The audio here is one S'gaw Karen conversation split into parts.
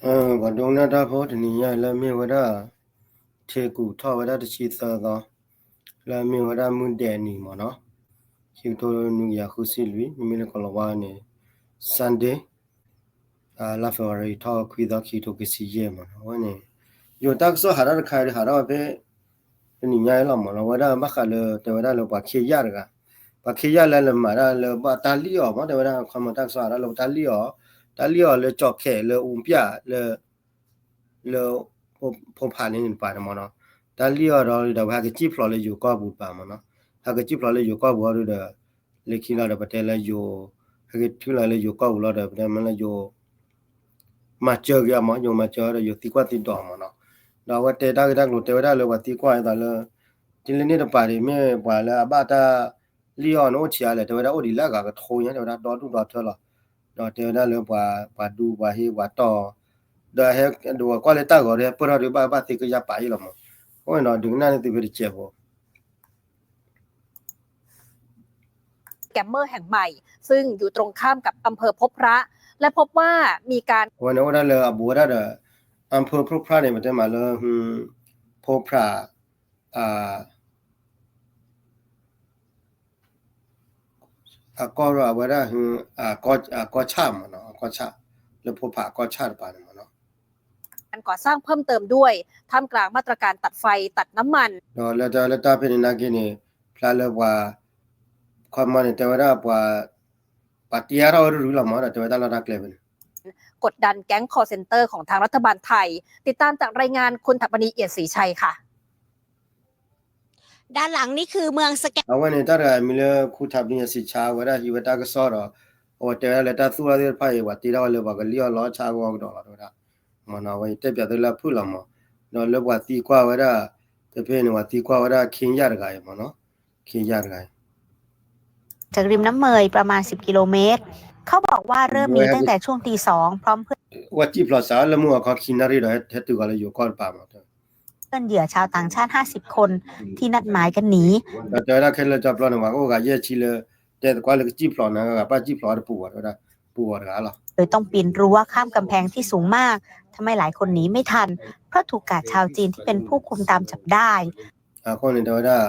ပှၤဒိကနၣ်တၢ်ဖိတနံၤညါလၢမ့ၢ်ဝဲဒၣ် ထံကူးထီၣ်ဝဲဒၣ်တဆံသၢသီ လၢမ့ၢ်ဝဲဒၣ်မုၢ်ဒဲးနံၤမ့ၢ်နီၤ, ခံကထိနွံကယၤဃုဆံလွံၢ် မ့မ့ၢ်လၢကီၢ်လီၤဝါန့ၣ် Sunday လါ February ထီၣ်ခွံသီ ခံကထိခံဆံယဲၢ်မ့ၢ်နီၤ. အဝဲန့ၣ် ယိၤတၢ်ကစီၣ်ဟးထီၣ်တခါဒီး ဟးထီၣ်ဖဲ တနံၤညါအံၤလီၤမ့ၢ်နီၤ, ဝဲဒၣ်ဘၣ်ဃးလၢတဲဝဲဒၣ်လၢပှၤခ့ယၢ်တဂၤ, ပှၤခ့ယၢ်လၢလဲၤမၤတၢ်လၢဘၣ်တၢ်လံၣ်အီၣ်မ့ၢ် တဲဝဲဒၣ် ခီမီတၢ်ကစီၣ်ဟးထီၣ်လၢပှၤတၢ်လံၣ်အီၣ်, တၢ်လံၣ်အီၣ်လၢကၠီၣ်ခဲးလၢအူပျၢ်လၢ လၢ ဖိဖးန့ၣ်တပၤန့ၣ်မ့ၢ်နီၤ, တၢ်လံၣ်အီၣ်ဒီးဒီးပဟဲကစံၣ်ဖျိးလၢယိၤကီၢ်ပူၤတပၤမ့ၢ်နီၤ, ဟဲကစံၣ်ဖျိးလၢယိၤကီၢ်ပူၤအီၤဒီး လၢခံလီၤဒီးပတဲလၢယိၤ ဟဲက့ၤထုလီၤလၢယိၤကီၢ်ပူၤလီၤဒီး ပတဲမ့ၢ်လၢယိၤ မၤစၢၤက့ၤအီၤမ့ၢ် ယိၤမၤစၢၤအီၤဒီးယိၤသံကွၢ်သံဒိးမ့ၢ်နီၤ, ဒီးအဝဲတဲတၢ်ဂ့ၢ်တၢ်ကျိၤတဲဝဲဒၣ်လၢပှၤသံကွၢ်အသးလၢ တလၢန့ၣ်တပၤဒ်မ့ၢ်ပှၤလၢအဘၣ်တၢ်လံၣ်အီၣ်န့ၣ်အိၣ်ဆံးအါလဲၣ်, တဲဝဲဒၣ်အိၣ်ဒံးလၢအဂၤကထိညါ တဲဝဲဒၣ်ဒီဒူၣ်ဒီထၢလီၤ, ဒီးတဲဝဲဒၣ်လၢပှၤ ပှၤဒူပှၤဟ့ပှၤတီၢ် ဒီးဟဲဒိးကွၢ်လၢတၢ်ဂီၤဒီးဟဲပၢၢ်ထီၣ်ဒုးဘၣ်ဘၣ်သ့ကယၢ်ပာ်အံၤလီၤမ့ၢ်, အဃိန့ၣ်ဒီးဒုးကနၣ်န့ၢ်သုဖဲတစဲးဖိ scammer แห่งใหม่ ซึ่งอยู่ตรงข้ามกับอำเภอพบพระ และพบว่ามีการ အဝဲန့ၣ်အိၣ်ဒၣ်လၢအဘူးဝဲဒၣ်ဒီး อำเภอพบพระန့ၣ် ပတဲမးလၢ พบพระ အကီၢ်အဝဲဒၣ် အကီၢ်ဆၣ်မ့ၢ်နီၤ, အကီၢ်ဆၣ် လၢ พบพระ အကီၢ်ဆၣ်တပၤန့ၣ်မ့ၢ်နီၤ การก่อสร้างเพิ่มเติมด้วย ท่ามกลางมาตรการตัดไฟตัดน้ำมัน ဒီးလၢတၢ်လၢတၢ်ဖဲန့ၣ်နာ်က့န့ၣ် ဖျါလၢပှၤ ခီမီန့ၣ် တဲဝဲဒၣ်ပှၤ ပှၤတ့အါထီၣ်ဝဲတရူးလီၤမ့ၢ်ဒီး တဲဝဲတၢ်လီၢ်တၢ်ကျဲဖဲန့ၣ် กดดันแก๊ง call center ของทางรัฐบาลไทย ติดตามจากรายงานคุณถัปปณี เอี่ยมศรีชัย ค่ะ ด้านหลังนี่คือเมืองสแก အဝဲန့ၣ်တၢ်တဂၤမံၤလၢ ခူထးပနံၣ်အစံးဆါဝဲဒၣ်ဟံးဝဲတၢ်ကစီၣ်ဒီး အဝဲတဲဝဲဒၣ်လၢတၢ်သူၣ်ထီၣ်သ့ၣ်တဖၣ်အံၤ ပှၤတ့ထီၣ်ဝဲလၢပှၤကလံၣ်အီၣ်လီအီၣ်ဆၣ်ဂီၢ်ကဒီးလီၤ တဲဝဲဒၣ် မ့ၢ်နီၤ အဝဲတဲပၠးသုလၢအဖုၣ်လီၤမ့ၢ် ဒီးလၢပှၤသံကွၢ်ဝဲဒၣ် တဖဲန့ၣ် ပှၤသံကွၢ်ဝဲဒၣ် ခ့ယၢ်တဂၤအံၤမ့ၢ်နီၤ ခ့ယၢ်တဂၤအံၤ จากริมน้ำเมย ประมาณ สิบ กิโลเมตร เขาบอกว่าเริ่มมีตั้งแต่ช่วงตีสอง พร้อมเพื่อน ဝဲစံၣ်ဖျိးစးလၢမုၢ်အခီခံနၣ်ရံၣ်ဒီး ဟဲတုၤဃီၤလၢယိၤကီၢ်တပၤမ့ၢ် เพื่อนเหยื่อชาวต่างชาติ ห้าสิบ คน ที่นัดหมายกันหนี ဒီးတဲဝဲဒၣ်ခဲလၢာ်ကၠီပျီန့ၣ် ပှၤကအိၣ်ဂၤယဲၢ်ဆံလၢ တဲသကွၢ်လၢကစံၣ်ဖျိးန့ၣ် ဂၤပၣ်စံၣ်ဖျိးတပူၤဝဲ တဲဝဲဒၣ် ပူၤဝဲတဂၤလီၤ โดยต้องปีนรั้วข้ามกำแพงที่สูงมาก ทำให้หลายคนหนีไม่ทัน เพราะถูกกาดชาวจีนที่เป็นผู้คุมตามจับได้ အဃိန့ၣ်တဲဝဲဒၣ်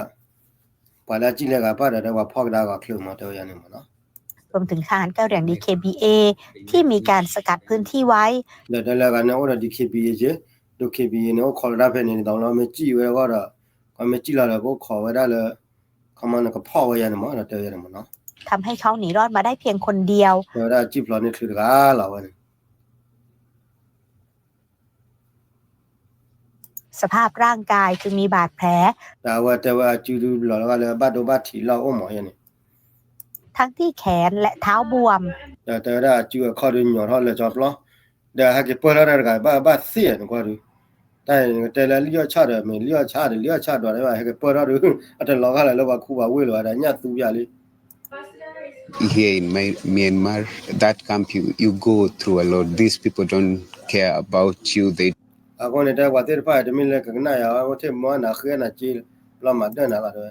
ပှၤလၢအစံၣ်လၢဂၤပၣ်ဒီး တဲပှၤဖီၣ်ကဒါဂီၤချၢမ့ၢ် တဲဝဲယၤန့ၣ်မ့ၢ်နီၤ รวมถึงทหารกะเหรี่ยง ดีเคบีเอ ที่มีการสกัดพื้นที่ไว้ ဒီးတဲလၢဂၤန့ၣ်အိၣ်ဒီး ဒီး เคพีเอ န့ၣ် အိၣ်ခိးလၢတၢ်ဖဲန့ၣ် ဒ်သိးလၢမ့ၢ်စံၣ်ဝဲအဂီၢ်ဒီး ကမ့ၢ်စံၣ်လီၤဒီး ကအိၣ်ခိးဝဲဒၣ်လၢ ခီမီန့ၣ် ကဖီၣ်ဝဲယၤန့ၣ်မ့ၢ် ဒီးတဲဝဲယၤန့ၣ်မ့ၢ်နီၤ ทำให้เขาหนีรอดมาได้เพียงคนเดียว တဲဝဲဒၣ်စံၣ်ဖျိးန့ၢ်ချုးတဂၤလီၤဝဲန့ၣ် สภาพร่างกายจึงมีบาดแผล ဒီးအဝဲတဲဝဲအစုဒုးလီၤလၢဂၤလၢဘၣ်ဒိဘၣ်ထံးလီၢ်အိၣ်မ့ၢ်ယၤန့ၣ် ทั้งที่แขนและเท้าบวม ဒီးတဲဝဲဒၣ်အစုအခီၣ်ဒုးညီၣ်ထီၣ်လၢကၠီပျီ ဒီးဟဲက့ၤပၢၢ်ထီၣ်တၢ်တဂၤ ဘၣ်ဘၣ်သ့ၣ်န့ၣ်ကွၢ်ဒုး တၢ်အံၤကတဲလၢလံၣ်အီၣ်ဆၣ်ဒီး မ့ၢ်လံၣ်အီၣ်ဆၣ်ဒီး လံၣ်အီၣ်ဆၣ်ဒီး ဟဲက့ၤပၢၢ်ထီၣ်ဒုး အတလီၤဂာ်လၢၤလၢပှၤခူပှၤဝ့ၢ်လၢၤဘၣ်ဒီး ညၣ်သူပျၢ်လံ Here in my, Myanmar, that camp you, you go through a lot. These people don't care about you. They အဃိန့ၣ် တဲပှၤသ့ၣ်တဖၣ် တမ့ၢ်လၢကကနၣ်ယၤ အိၣ်ထဲမီနၤဃ့နၤက့ ဘျီမၤဒၢၣ်နၤလီၤတဲဝဲ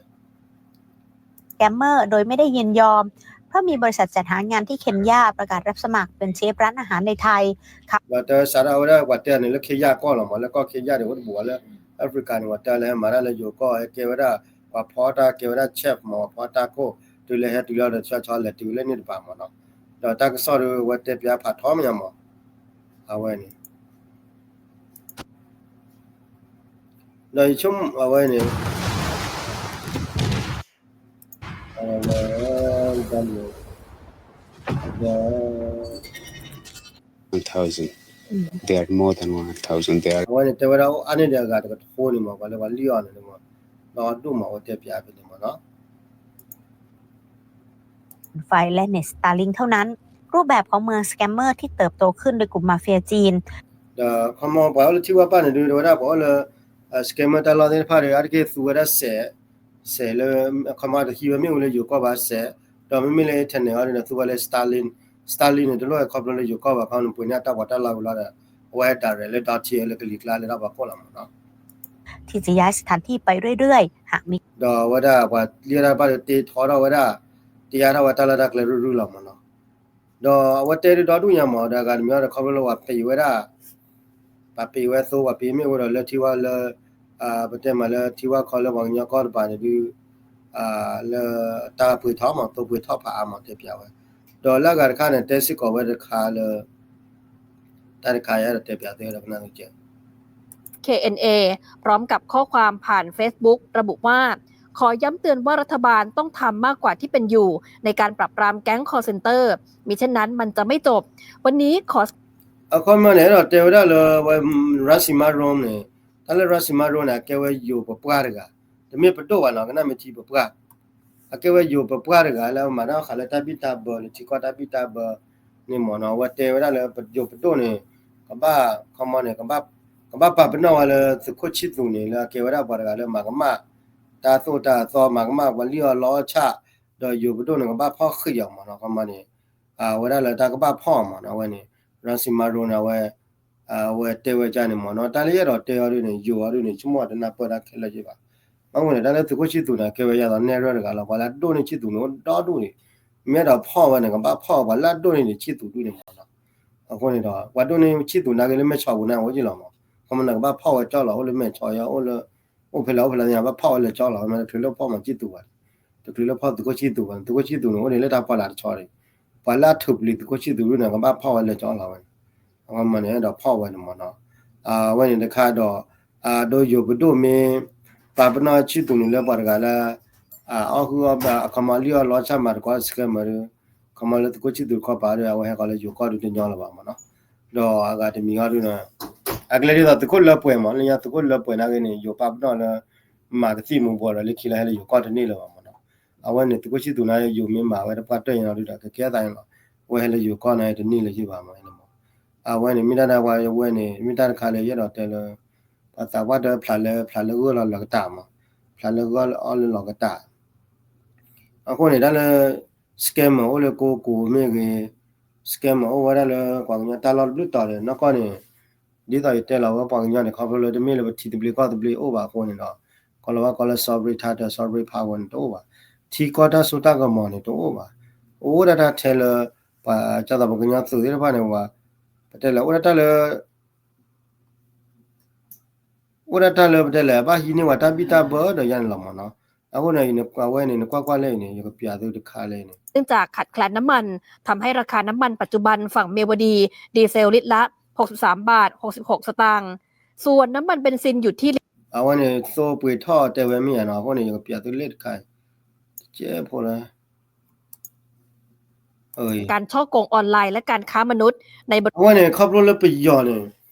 scammer โดยไม่ได้ยินยอม เพราะมีบริษัทจัดหางานที่เคนยาประกาศรับสมัครเป็นเชฟร้านอาหารในไทย ဒီးတဲစးထီၣ်ဝဲဒၣ်ပှၤတဲန့ၣ်လၢခ့ယၢ်ကီၢ်လီၤမး လၢကီၢ်ခ့ယၢ်န့ၣ် အိၣ်တဘူးဝဲလၢ Africa န့ၣ် ပှၤတဲလၢဟဲမၤတၢ်လၢယိၤကီၢ် ဟဲကဲဝဲဒၣ် ပှၤဖီတၢ်ကဲဝဲဒၣ် chef မး ပှၤဖီတၢ်ခိၣ် တုၤလၢဟဲတုၤလီၤဒီး ဆီဆီလဲၤတုၤလၢန့ၣ်တပၤမးနီၤ ဒီးတၢ်ကစီၣ်ဒီး အဝဲတဲပၠးဖးထီမးညါမး အဝဲန့ၣ် ဒီးယဆိကမိၣ်အဝဲန့ၣ် one thousand. There are more than one thousand. There are အဝဲန့ၣ်တဲဝဲဒၣ်အိၣ်အါန့ၢ်ဒီးအဂၤတကထိန့ၣ်မး ပှၤလၢပှၤလံၣ်အီၣ်န့ၣ်မး ဒီးဒိၣ်မး အဝဲတဲပၠးဖဲန့ၣ်မးနီၤ ไฟและเน็ต Starlink เท่านั้น รูปแบบของเมือง scammer ที่เติบโตขึ้นโดยกลุ่มมาเฟียจีน ဒီးခီမီပှၤအိၣ်လၢထံဝဲပၢ်န့ၣ်ဒုး တဲဝဲဒၣ်ပှၤအိၣ်လၢ scammer တၢ်လီၢ်သ့ၣ်တဖၣ်ဒီး အါတက့ၢ်သူဝဲဒၣ်စဲး စဲးလၢ ခီမီတဟံးဝဲမ့ၣ်အူလၢယိၤကီၢ်ဘၣ်စဲး ဒီးမ့မ့ၢ်လၢ internet အီၤဒီး သူဝဲလၢ Starlink Starlink န့ၣ် တလိၣ်ဝဲခီဖျိလၢယိၤကီၢ်ဘၣ် ခီန့ၣ်ပှ့ၤန့ၢ်အတၢ်ပီးတၢ်လီကလီဒီး အဝဲ direct လၢ Dot T L လၢကလံၤကျါလၢတၢ်ဖီခိၣ်လီၤမးနီၤ ที่จะย้ายสถานที่ไปเรื่อยๆ หากมี ဒီးအဝဲဒၣ်ပှၤလံၣ်အီၣ်တၢ်တဖၣ်ဒီးတ့ထီထီၣ်ဝဲဒၣ် တ့အါထီၣ်ဝဲတၢ်လီၢ်တၢ်ကျဲရုၢ်ရုၢ်လီၤမးနီၤ ဒီးအဝဲတဲဒုးဒီဒူၣ်ညါမး ဒီးအဂၤတမံၤအီၤဒီးခီဖျိလၢပှၤပံးဝဲဒၣ် ပှၤပ့ၤဝဲသိ ပှၤပ့ၤမ့ၢ်အိၣ်ဒီးလၢထံဝါလၢ ပတဲမးလၢထံဝါခီလၢပှၤကညီကီၢ်တပၤန့ၣ်ဒုး လၢတၢ်ပှ့ၤထီၣ်မး သိပှ့ၤထီၣ်ဖးအါမးတဲပၠးဝဲ ဒီးလၢအဂၤတခါန့ၣ် တဲစ့ၢ်ကီးဝဲတခါလၢ တၢ်တခါယအဲၣ်ဒိးတဲပၠးသုဒီးကနၣ်သုကဲး เคเอ็นเอ พร้อมกับข้อความผ่าน Facebook ระบุว่า ขอย้ำเตือนว่ารัฐบาลต้องทำมากกว่าที่เป็นอยู่ในการปราบปรามแก๊ง call center มิเช่นนั้นมันจะไม่จบ วันนี้ขอ အခီပညီန့ၣ် အဲၣ်ဒိးတဲဝဲဒၣ်လၢဝဲ ရၣ်စံမါရိန့ၣ် တၢ်လၢရၣ်စံမါရိန့ၣ် အကဲဝဲယိၤပပှၢ်တဂၤ တမ့ၢ်ပဒိၣ်ဘၣ်နီၤ ကနၣ်မ့ၢ်ထံပပှၢ် အကဲဝဲယိၤပပှၢ်တဂၤလၢမၤတၢ်ဃာ်လၢတၢ်ဘံၣ်တၢ်ဘၢလၢထံကီၢ်တၢ်ဘံၣ်တၢ်ဘၢန့ၣ်မ့ၢ်နီၤ အဝဲတဲဝဲဒၣ်လၢယိၤပဒိၣ်န့ၣ် ကဘၣ် ခီပညီန့ၣ် ကဘၣ်ပာ်ပနီၣ်ဝဲလၢသုးခိၣ်ဆံၣ်သူးန့ၣ် လၢအကဲဝဲဒၣ်ပှၤတဂၤလၢမၤကမၣ် တၢ်သိၣ်တၢ်သီမၤကမၣ်ပှၤလံၣ်အီၣ်လီအီၣ်ဆၣ် ဒီးယိၤပဒိၣ်န့ၣ် ကဘၣ်ဖီၣ်ဃံးအီၤမ့ၢ်နီၤ ခီပညီန့ၣ် အဝဲဒၣ်လၢတၢ်ကဘၣ်ဖီၣ်အီၤမ့ၢ်နီၤ အဝဲန့ၣ် ရၣ်စံမါရိန့ၣ် အဝဲ အဝဲတဲဝဲကန့ၣ်မ့ၢ်နီၤ တၢ်လၢယအဲၣ်ဒိးတဲအီၤဒ်န့ၣ် ယိၤအီၤဒ်န့ၣ် ဆိကမိၣ်တနၢ်ပၢၢ်တၢ်ခဲလၢာ်ယ့ၢ်ဘၣ် ဘၣ်မနုၤန့ၣ် တၢ်လၢသုးခိၣ်ဆံၣ်သူးန့ၣ် ကဲဝဲယၤသိးနဲၣ်ရွဲၣ်တဂၤလီၤ ပှၤလၢအဒိၣ်န့ၢ်ဆံၣ်သူးန့ၣ် အိၣ်ဒီဒူၣ်န့ၣ် မ့ၢ်အဲၣ်ဒိးဖီၣ်ဝဲန့ၣ် ကဘၣ်ဖီၣ်ပှၤလၢအဒိၣ်န့ၢ်န့ၣ်ဆံၣ်သူးဒူၣ်န့ၣ်မ့ၢ်နီၤ အဃိန့ၣ်ဒီး ပှၤဒိၣ်န့ၢ်ဆံၣ်သူးနာ်က့လၢမဲၢ်ဆီးပူၤန့ၣ် အအိၣ်က့ၤလီၤမ့ၢ် ခီပညီန့ၣ် ကဘၣ်ဖီၣ်ဝဲကၠီလီၤ အိၣ်လၢမဲၢ်ဆီးယါ အိၣ်လၢ အိၣ်ဖဲလဲၣ်အိၣ်ဖဲလဲၣ်န့ၣ် ဘၣ်ဖီၣ်ဝဲလၢကၠီလီၤ ဝဲမ့ၢ်တချုးလၢဖီၣ်မၤဆံၣ်သူးဘၣ် တချုးလၢဖီၣ်သုးခိၣ်ဆံၣ်သူးဘၣ် သုးခိၣ်ဆံၣ်သူးန့ၣ် အိၣ်ဒံးလၢတၢ်ဖီလာ်တဆီန့ၣ် ပှၤလၢအထုးပျံၤသုးခိၣ်ဆံၣ်သူးဒ်န့ၣ် ကဘၣ်ဖီၣ်ဝဲလၢကၠီလီၤဝဲန့ၣ် အခီပညီန့ၣ် အဲၣ်ဒိးဖီၣ်ဝဲန့ၣ်မ့ၢ်နီၤ အဝဲန့ၣ်တခါဒီး အဒိယိၤပဒိၣ်မ့ၢ် ပာ်ပနီၣ်ဆံၣ်သူးန့ၣ်လၢပှၤတဂၤလၢ အီၣ်ဃုအီၣ်ဘၣ် အခီပညီလံၣ်အီၣ်လီအီၣ်ဆၣ်မၤတကိး scammer ဒီး ခီပညီလၢသုးခိၣ်ဆံၣ်သူးတခီပၤဒီး အဝဲဟဲဃီၤလၢယိၤကီၢ်ဒုးတညီလၢၤဘၣ်မ့ၢ်နီၤ ဒီးအဂၤတမံၤဟီဒုးန့ၣ် အကလဲၤဒ်သိးသုးခိၣ်လၢပှဲၤမ့ၢ် လၢညါသုးခိၣ်လၢပှဲၤနာ်က့န့ၣ် ယိၤပာ်ပနီၣ်လၢ မၤကသံၣ်မူၤဘှီးဒီးလၢခံလၢဟဲလၢယိၤကီၢ်တန့ၢ်လၢၤဘၣ်မ့ၢ်နီၤ အဝဲန့ၣ်သုးခိၣ်ဆံၣ်သူးန့ၣ် ယိၤမ့ၢ်မၤဝဲတပှၢ်တၢၢ်ညါဒီး ကကဲသးန့ၣ်လီၤ အဝဲဟဲလၢယိၤကီၢ်န့ၣ်တန့ၢ်လၢၤယ့ၢ်ဘၣ်မ့ၢ်နီၤ အဝဲန့ၣ် မ့ၢ်တၢ်ဒၣ်ဝဲန့ၣ် မ့ၢ်တၢ်တခါလၢယအဲၣ်ဒိးတဲလၢ ပှၤသးပှၢ်တၢ်ဖျးလၢ ဖျးလၢဂၢၢ်လီၤလီၤကတၢ်မ့ၢ် ဖျးလၢဂၢၢ်အီၣ်လၢလီၤကတၢ် အဃိန့ၣ် တၢ်လၢ scammer အိၣ်လၢကိကိးမ့ၢ်ဂ့ၤ scammer အိၣ်ဝဲဒၣ်လၢပှၤကညီတၢ်လီၢ်တဘျုးတီၤဒီး နီၢ်ကီၢ်န့ၣ် ဒ်သိးယတဲလီၤဝဲပှၤကညီန့ၣ် ခီဖျိလၢတမ့ၢ်လၢပထံသဘျ့ကီၢ်သဘျ့အိၣ်ဘၣ်အဃိန့ၣ်ဒီး ကီၢ်လီၤဝဲကီၢ်လၢ sovereign title sovereign power န့ၣ်တအိၣ်ဘၣ် ထံကီၢ်တၢ်စိတၢ်ကမီၤန့ၣ်တအိၣ်ဘၣ် အိၣ်ဒၣ်တၢ်ထဲလၢ ပှၤကၢ်သိးပှၤကညီသုးသ့ၣ်တဖၣ်န့ၣ် ပှၤ ပတဲလၢအိၣ်ဒၣ်တၢ်လၢ အိၣ်ဒၣ်တၢ်လၢပတဲလဲၣ် ဘၣ်ဟံးန့ၢ်ဝဲတၢ်ဘံၣ်တၢ်ဘၢဒီးယါန့ၣ်လီၤမ့ၢ်နီၤ အဃိန့ၣ် အဝဲန့ၣ် နကွၢ်ကွၢ်လၢအံၤန့ၣ် ယကပျးသုတခါလၢအံၤန့ၣ် เนื่องจากขาดแคลนน้ำมัน ทำให้ราคาน้ำมันปัจจุบันฝั่งเมียวดี ดีเซลลิตรละ หกสิบสามบาท หกสิบหกสตางค์ ส่วนน้ำมันเบนซินอยู่ที่ အဝဲန့ၣ် သိပှ့ၤထီၣ်တဲဝဲမ့ၢ်ဧါနီၤ အဃိန့ၣ် ယကပျးသုလၢတခါအံၤ ကဲဖိလၢ การฉ้อโกงออนไลน์และการค้ามนุษย์ในบริ အဝဲန့ၣ် ခီဖျိလၢပယီၤန့ၣ်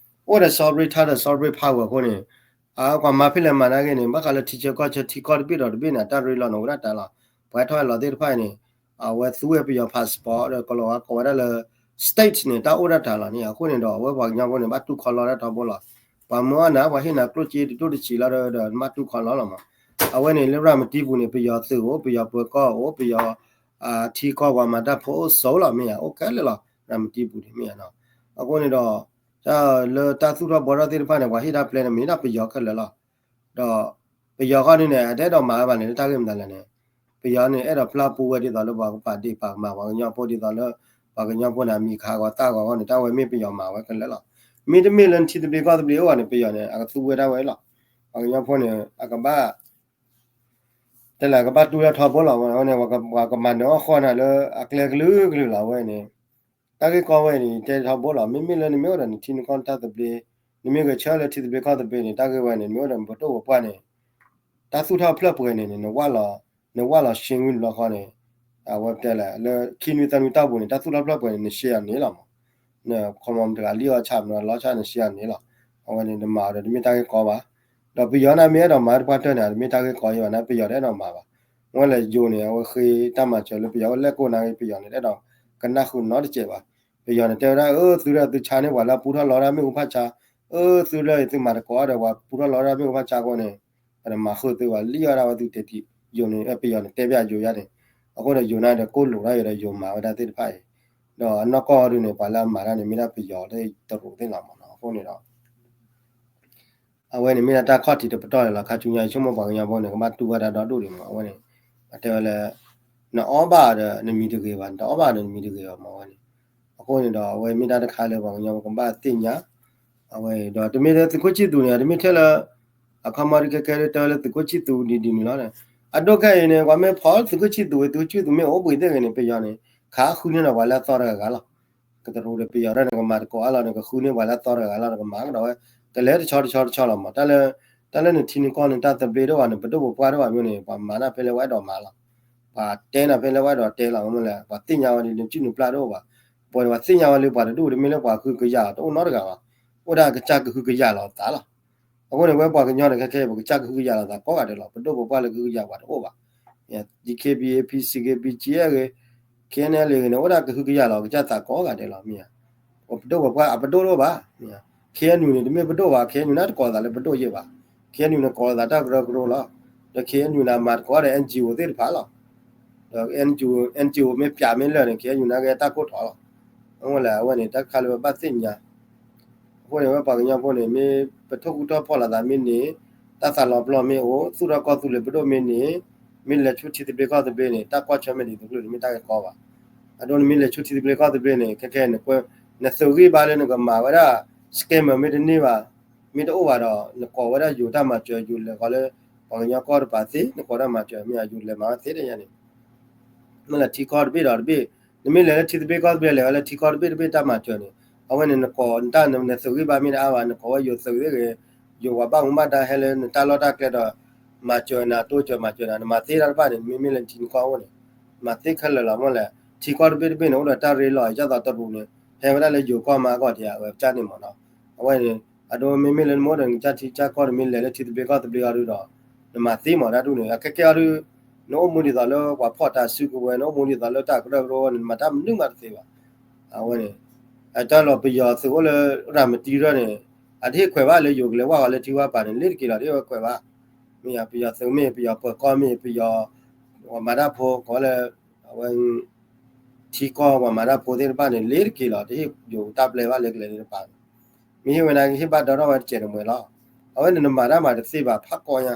အိၣ်ဒီး sovereign title sovereign power အဃိန့ၣ် အကွၢ်မၤဖဲလဲၣ်မၤနာ်က့န့ၣ် ဘၣ်ဃးလၢထံဆၢကီၢ်ဆၢထံကီၢ်တဘ့ၣ်ဒီးတဘ့ၣ်န့ၣ် အတၢ်ရ့လိာ်န့ၣ် အိၣ်ဒၣ်တၢ်လီၤ. ပှၤဟဲထီၣ်ဟဲလီၤသ့ၣ်တဖၣ်အံၤန့ၣ် အဝဲသူဝဲပယီၤ passport ဒီးကီၤလီၤဝါကိးဝဲဒၣ်လၢ state န့ၣ် တၢ်အိၣ်ဒၣ်တၢ်လီၤန့ၣ် အဃိန့ၣ်ဒီး အဝဲပှၤကညီဖိန့ၣ် ဘၣ်တူၢ်ခီလီတၢ်ထီဘိလီၤ. ပှၤမၢအီၣ်နၤ ပှၤဟ့ၣ်နၤကျိၣ်စ့တဒိၣ်တဆံးလီၤဒီး နဘၣ်တူၢ်ခီလီလီၤမး. အဝဲန့ၣ်လၢရၤမတံပူၤန့ၣ် ပယီၤသုးအိၣ် ပယီၤပၢၤကီၢ်အိၣ် ပယီၤ ထံကီၢ်ပှၤမၤတၢ်ဖိအိၣ်ဆိးလီၤမ့ၢ်ဧါ အိၣ်ခဲလၢာ်လီၤ ရၤမတံပူၤန့ၣ်မ့ၢ်ဧါနီၤ. အဃိန့ၣ်ဒီး တၢ်လၢတၢ်သူၣ်ထီၣ်ဘှီထီၣ်သ့ၣ်တဖၣ်န့ၣ် ပှၤဟ့ၣ်တၢ်ပျဲန့ၣ် မ့ၢ်ဒၣ်ပယီၤခဲလၢာ်လီၤ. ဒီးပယီၤဃီန့ၣ်န့ၣ် အတအဲၣ်ဒိးမၤဝဲဘၣ်န့ၣ် လၢတၢ်ဂ့ၢ်မတၤလဲၣ်န့ၣ် ပယီၤန့ၣ် အဲၣ်ဒိးပျၢ်ပူဝဲဒ်သိးလၢပှၤကပာ်ဒ့ၣ်ပာ်ကမၣ် ပှၤကညီဖိဒ်သိးလၢ ပှၤကညီဖိန့ၣ် အမံၤခးဂီၤသၣ်ဂီၤအဂီၢ်န့ၣ် တၢ်ဝဲမ့ၢ်ပယီၤမၤဝဲခဲလၢာ်လီၤ. မ့တမ့ၢ်လၢနထံသဘျ့ကီၢ်သဘျ့အိၣ်ဘၣ်န့ၣ် ပယီၤန့ၣ် အကသူဝဲဒၣ်ဝဲလီၤ. ပှၤကညီဖိန့ၣ် အကဘၣ် တဲလၢအကဘၣ်တူၢ်တၢ်ထီဘိလီၤ. အဝဲန့ၣ် ပှၤကမၤနၢၤအီၣ်ဃီနၤလၢအကျဲကလုာ်ကလုာ်လီၤ. အဝဲန့ၣ် တၢ်ဂ့ၢ်ကီဝဲန့ၣ် တဲထီဘိလီၤ. မ့မ့ၢ်လၢနမ့ၢ်အိၣ်ဒီးနထံနကီၢ်တၢ်သဘျ့ နမ့ၢ်ဂဲၤဆၢလၢထံသဘျ့ကီၢ်သဘျ့န့ၣ် တၢ်ဂ့ၢ်ဝဲန့ၣ် မ့ၢ်အိၣ်ဒီးနပဒိၣ်ပပှၢ်န့ၣ် တၢ်သူၣ်ထီၣ်ဖျၢၣ်ပှဲၤန့ၣ် နဝၢ်လီၤ နဝၢ်လီၤရှ့ဝံၤတဘျီဃီန့ၣ် အဝဲတဲလၢ လၢခံနွံသၢနွံတၢ်ပူၤန့ၣ် တၢ်သူၣ်ထီၣ်ဖျၢၣ်ပှဲၤန့ၣ် နရှဲအီၤန့ၣ်လီၤမး. နခီမီတဂၤလံၣ်အီၣ်ဆၣ်မး လီဆၣ်နရှဲအီၤန့ၣ်လီၤ. အဝဲန့ၣ် နမၤအီၤဒီးတမ့ၢ်တၢ်ဂ့ၢ်ကီဘၣ်. ဒီးပယီၤန့ၣ်မ့ၢ်အဲၣ်ဒိးမၤတပှၢ်တၢၢ်န့ၣ် တမ့ၢ်တၢ်ဂ့ၢ်ကီယဲဘၣ်န့ၣ် ပယီၤတအဲၣ်ဒိးမၤဘၣ်. ဝဲလဲၤယိၤန့ၣ် အဝဲဃ့တၢ်မၤစၢၤလၢပယီၤအိၣ်လဲၣ်ကိးနၢ်ဂ့ၢ် ပယီၤန့ၣ် တအဲၣ်ဒိးကနၣ်ဃုာ်နီတစဲးဘၣ်. ပယီၤန့ၣ်တဲဝဲဒၣ် အၢ သုဒီးသုဆါန့ၢ်ပှၤလၢအပူထီၣ်လီတၢ်မ့ၣ်အူဖးဆါ, အၢ သုဒီးသုမၤတကိးဒီးပှၤပူထီၣ်လီတၢ်မ့ၣ်အူဖးဆါအဃိန့ၣ် ပှၤတမၤဃုာ်သုဘၣ် လံၣ်အီၣ်ဒၣ်ဝဲသုတဲာ်တံၢ် ယိၤန့ၣ် ပယီၤန့ၣ်တဲပျးယိၤယါန့ၣ်. အဃိဒီးယိၤန့ၣ်ဒီး ကိၢ်လိာ်ဒၣ်ယဲဒီးယိၤမၤဝဲဒၣ်သ့ၣ်တဖၣ်အံၤ, ဒီးအနီၢ်ကီၢ်ဒုန့ၣ် ပှၤလၢအမၤတၢ်န့ၣ် မ့ၢ်ဒၣ်ပယီၤလၢတရူးသ့ၣ်လီၤမးနီၤ. အဃိန့ၣ်ဒီး အဝဲန့ၣ်မ့ၢ်ဒၣ်တၢ်ခီၣ်ထံးတပတီၢ်န့ၣ်လီၤ. ခါဆူညါယဆိကမိၣ်ပှၤကညီဖိန့ၣ် ကဘၣ်တူၢ်ဘၣ်တၢ်ဒီဒူၣ်ဒံးမး အဝဲန့ၣ် အတဲဝဲလၢ နအီၣ်ဘၣ်ဒီးနမံၤတဂ့ၤဘၣ်, နတအီၣ်ဘၣ်ဒီးနမံၤတဂ့ၤဘၣ်မး အဝဲန့ၣ်. အဃိန့ၣ်ဒီး အဝဲမ့ၢ်တၢ်တခါလၢပှၤကညီကဘၣ်သ့ၣ်ညါ, အဝဲဒီးတမ့ၢ်လၢသုးခိၣ်ဆံၣ်သူးန့ၣ် တမ့ၢ်ထဲလၢ အခီမီဒ်ခဲကဲတၢ်လၢသုးခိၣ်ဆံၣ်သူးဒ်ဒ်န့ၣ်လီၤ. အဒိခဲအံၤန့ၣ် ပှၤမ့ၢ်ဖီၣ်သုးခိၣ်ဆံၣ်သူးဝဲ သုးခိၣ်ဆံၣ်သူးမ့ၢ်အိၣ်ဘှံးသ့ၣ်ဂ့ၤန့ၣ် ပယီၤန့ၣ် ခးဃုန့ၢ်ဒီးပှၤလၢအသီတဂၤဂၤလီၤ. ကတရူးဒီးပယီၤဒၣ်န့ၣ် ကမၤတကိးအါလီၤန့ၣ် ကဃုန့ၢ်ပှၤလၢအသီတဂၤဂၤလီၤ ကမၤကဒီးဝဲ ကလဲၤတဆီတဆီတဆီလီၤမး တၢ်လၢ တၢ်လၢနထံနကီၢ်န့ၣ် တၢ်သဘျ့ဒိၣ်ဘၣ်န့ၣ် ပဒိၣ်ပပှၢ်ဒိၣ်ဘၣ်မ့ၢ်န့ၣ် ပှၤမၤတၢ်ဖဲလၢပအဲၣ်ဒိးမၤလီၤ. ပှၤတဲနၤဖဲလၢပအဲၣ်ဒိးတဲလီၤ မ့ၢ်လဲၣ် ပှၤသ့ၣ်ညါဝဲဒ်န့ၣ် စုၣ်နုာ်ပျၢ်တအိၣ်ဘၣ်. ပှၤန့ၣ် ပှၤသ့ၣ်ညါဝဲလၢပှၤတဒူၣ်တမ့ၢ်လၢပှၤဃုကယၤတအိၣ်နီတဂၤဘၣ်. အိၣ်ဒၣ်ကစၢ်ကဟုကယာ်လီၤသးလီၤ. အဃိန့ၣ် ဝဲပှၤကညီန့ၣ် ခဲခဲအံၤ ပကစၢ်ကဟုကယာ်လီၤသးကိးဂၤဒဲးလီၤ. ပဒိၣ်ပပှၢ်လၢကဟုကယာ်ပှၤတအိၣ်ဘၣ်. ဒ် ခ့ပံ ပံ စံၣ်က့ ပံၣ်ကၠံ ဂ့ၤ ခ့ၣ်အဲၣ်လ့ဂ့ၤန့ၣ် အိၣ်ဒၣ်ကဟုကယာ်လီၤ ကစၢ်သးကိးဂၤဒဲးလီၤ မ့ၢ်ဧါ. ပဒိၣ်ပပှၢ်အပဒိၣ်တအိၣ်ဘၣ် မ့ၢ်ဧါ. ခ့ၣ်အဲၣ်ယူၣ်န့ၣ် တမ့ၢ်ပဒိၣ်ဘၣ် ခ့ၣ်အဲၣ်ယူၣ်န့ၣ် တကိးသးလၢပဒိၣ်ယဲၢ်ဘၣ်. ခ့ၣ်အဲၣ်ယူၣ်န့ၣ် ကိးသးတၢ်ကရၢကရိလီၤ. ဒီး ခ့ၣ်အဲၣ်ယူၣ်န့ၣ် အမၤတကိးဒီး အၢၣ်အၣ်ကၠီအိၣ်သ့ၣ်တဖၣ်လီၤ. ဒီး အၢၣ်အၣ်ကၠီအိၣ် အၢၣ်အၣ်ကၠီအိၣ်မ့ၢ်ပျးမ့ၢ်လၢာ်န့ၣ် ခ့ၣ်အဲၣ်ယူၣ်န့ၣ်ကဲတၢ်ကိၢ်ထီၣ်လီၤ. အဃိလဲၣ် အဝဲန့ၣ် တၢ်တခါလၢပဘၣ်သ့ၣ်ညါ အဃိန့ၣ် ဝဲပှၤကညီဖိန့ၣ် မ့ၢ်ပထိၣ်ဃူထီၣ်ဖီၣ်လိာ်သးမ့ၢ်န့ၣ် တၢ်သးလီၤပျီမ့ၢ်အိၣ် သူၣ်ထီၣ်ကီၢ်သူလ့ၤပဒိၣ်မ့ၢ်န့ၣ် မ့ၢ်လဲၤဆူထံသဘျ့ကီၢ်သဘျ့န့ၣ် တၢ်ကွၢ်ဆၢၣ်မဲာ်ဒ်သိးကျိၣ်န့ၣ် မ့ၢ်တၢ်ဂ့ၢ်ကီဘၣ်. အဒိနမ့ၢ်လဲၤဆူထံသဘျ့ကီၢ်သဘျ့န့ၣ် ခဲခဲန့ၣ် နသုးဂံၢ်ဘါလၢနကမၤဝဲဒၣ် scammer မ့ၢ်တန့ၢ်ဘၣ် မ့ၢ်တအိၣ်ဘၣ်ဒီး နကိးဝဲဒၣ်ယိၤတၢ်မၤစၢၤ ယိၤလဲၤဃီလၢ ပှၤကညီကီၢ်တပၤသ့ နကိးတၢ်မၤစၢၤ မ့ၢ်ယိၤလဲၤမၤဝဲသ့တယါန့ၣ် မ့ၢ်လၢထံကီၢ်တဘ့ၣ်ဒီးတဘ့ၣ် နမ့ၢ်လဲၤလၢထံသဘျ့ကီၢ်သဘျ့လဲၤဝဲလၢထံကီၢ်တဘ့ၣ်တဘ့ၣ်တၢ်မၤစၢၤန့ၣ် အဝဲန့ၣ် နကိးတၢ် နသုးဂံၢ်ဘါမ့ၢ်တအါဘၣ် နကိးဝဲယိၤသုးသ့ၣ်ဂ့ၤ ယိၤပှၤဘၣ်မူဘၣ်ဒါဟဲလၢနတၢ်လီၢ်တၢ်ကျဲဒီး မၤစၢၤနၤတိစၢၤမၤစၢၤနၤ နမၤသ့တၢ်တဖၣ်န့ၣ် မ့မ့ၢ်လၢနထံနကီၢ်အိၣ်န့ၣ် မၤသ့ခဲလၢာ်လီၤ မ့ၢ်လဲၣ် ထံကီၢ်တဘ့ၣ်တဘ့ၣ်န့ၣ် အိၣ်ဒီးတၢ်ရ့လိာ် ဒ်သိးတရူးန့ၣ် ဟဲဝဲဒၣ်လၢယိၤကီၢ်မးကီၢ်တယါဝဲကစၢ်န့ၣ်မ့ၢ်နီၤ အဝဲန့ၣ် အဒိမ့မ့ၢ်လၢနမ့ၢ်အိၣ်ဒီးနကစၢ်ထံကစၢ်ကီၢ် နမ့ၢ်လဲၤလၢထံသဘျ့ကီၢ်သဘျ့အီၤဒုဒီး နမၤသ့မးတၢ်ဒ်န့ၣ် အခဲကဲအီၤဒု နအိၣ်မူဒ်သိးလၢပှၤဖီၣ်တၢ်စုကဝဲၤ နအိၣ်မူဒ်သိးလၢတၢ်ကရၢကရိန့ၣ် နမၤတၢ်မနုၤမးတသ့ဘၣ်. အဝဲန့ၣ် အတၢ်လီၤပယီၤသုးအိၣ်လၢရၤမတံရၢၢ်န့ၣ် အတဟ့ၣ်ခွဲးဘၣ်လၢယိၤကလဲၤဝၢ်ဃီၤလၢထံဝၢ်ပၤန့ၣ် လ့တက့ၤလီၤ တဟ့ၣ်ဝဲခွဲးဘၣ်. မ့ၢ်ပယီၤသုးမ့ၢ် ပယီၤပၢၤကီၢ်မ့ၢ် ပယီၤ ပှၤမၤတၢ်ဖိကိးလၢ အဝဲ ထံကီၢ်ပှၤမၤတၢ်ဖိသ့ၣ်တဖၣ်န့ၣ် လ့တက့ၤလီၤ တဟ့ၣ်ယိၤတၢ်ပျဲဘၣ်လၢကလဲၤသ့ၣ်တဖၣ်န့ၣ် မ့ၢ်ဟ့ၣ်ဝဲန့ၣ် ဟ့ၣ်ဘၣ်ဒီထီၣ်ဝဲတစဲးတမှဲၤလီၤ. အဝဲန့ၣ်နမၤတၢ်မၤတသ့ဘၣ်ဖးကီညါ